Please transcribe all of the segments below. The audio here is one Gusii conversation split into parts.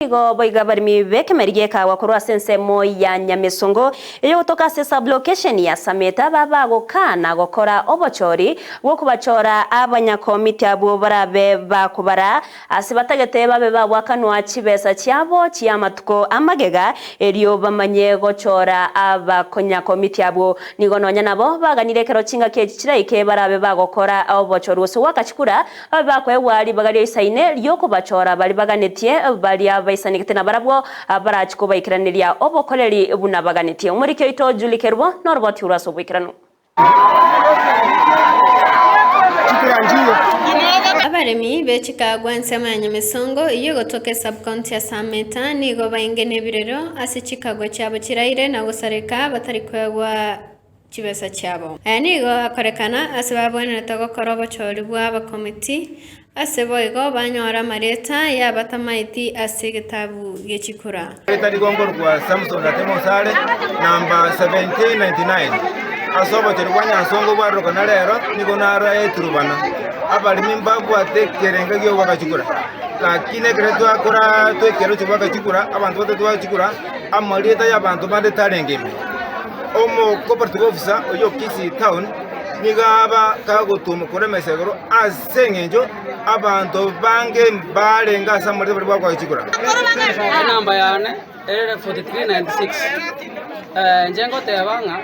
Nigo boigo abaremi b'ekemeri gi'ekaagwa korwa ase ensemo ya Nyamesongo eyogotoka ase sub-location ya Sameta babagokaana gokora obochori bw'okobachora abanyakomiti abwo barabe bakobara ase batagete babe babwakanwa chibesa chiabo chi'amatuko amagega erio bamanye gochora abakonyakomiti abwo. Nigo nonya nabo baganire ekero chingaki echi chiraike barabe bagokora obochori gose goaka chikura Babe bakoegwa ribaga riaisaine ri'okobachora baria baganetie, baria baisanegete nabarabwo barache kobaikeraneria obokoreri buna baganetie. Omoriki oito Julie Kerubo noroboti orwo ase oboikeranu. Abaremi be chikagwa ensemo ya Nyamesongo eyio egotoka esub-county ya Sameta nigo bainge nebirero ase chikagwa chiabo chiraire na gosareka batari koegwa chibesa chiabo. Aya nigo akorekana ase babwenerete gokora obochori bw'abakomiti, ase boigo banyore amarieta y'abatamaeti ase egetabu gie chikura. Erieta rigongo rwa Samson Ratemo Osare, namba 1799. Ase obochori bwa Nyansongo bwarorokana rero, nigo naro eturubana. Abaremi mbabwate ekerenga gi'ogoaka chikura. Lakini ekero twakora twekera gochia goaka chikura, abanto batatu goaka chikura, amarieta y'abanto bande tarenge ime. Omo cooperative officer oyio o Kisii town nigo aba kagotuma korwa emesa igoro ase eng'encho abanto bange mbarenge ase amarieta baria bagoaka chikura. Enamba yane ere 4396 eh, inche ngoteba ng'a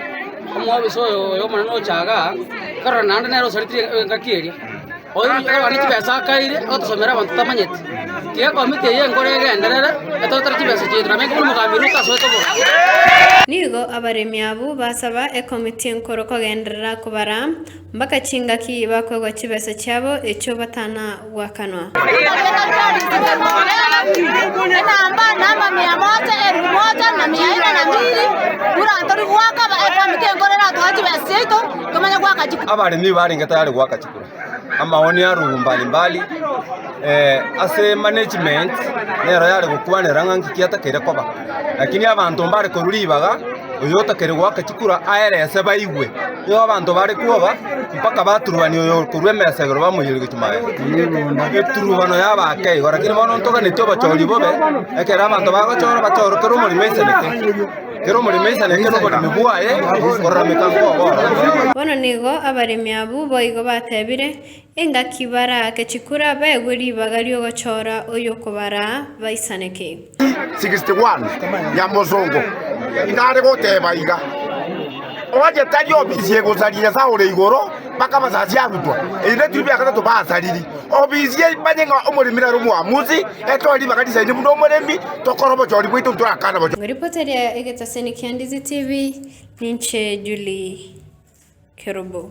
omwobisa oyo oyo omonene ocha igaa, ekerore naende nere osaretire engaki eria. Oyo chibesa akaire agotosomera abanto tamanyeti. Tiga ekomiti eye enkoro egenderere etotere chibesa chiaito nabo enke buna omogambi Ruto asoete obogambi. Nigo abaremi abwo basaba ekomiti enkoro kogenderera kobara mpaka chingaki bakoegwa chibesa chiabo echio batana goakanwa. Abaremi barenge tayari goaka chikura. Amaoni arugwa mbali mbali ase management nero yare gokwanera ng'a nki kiatakeire koba, lakini abanto mbare korwa ribaga oyo otakeire goaka chikura aerese baigwe. Nigo abanto bare kwoba mpaka baturubania oyo okorwa emesa igoro bamoiyeria gochia magega. Eturubano yaba ake igo, lakini bono ntoganetie obochori bobe, ekero abanto bagochora bachore kera omorimo aisanete. Kera omoremi aisaneke noboremi bwaye, kororameka nkogoro. Bono nigo abaremi abwo boigo batebire, Engaki baraake chikura baegwe ribaga ri'ogochora oyokobaraa baisaneke. 61 Nyamosongo inare goteba iga, Onye tari obisi egosaria Nyasae ore igoro, mpaka abasasi arutwa, eri neturi bia gatato basariri. Obisi emanye ng'a omoremi nare omoamusi, etoe ribaga risaine buna omoremi, tokore obochori bwaito ntorakane obochori. Ngoripota eria egetaseni kia Ndizi TV, ninche Julie Kerubo.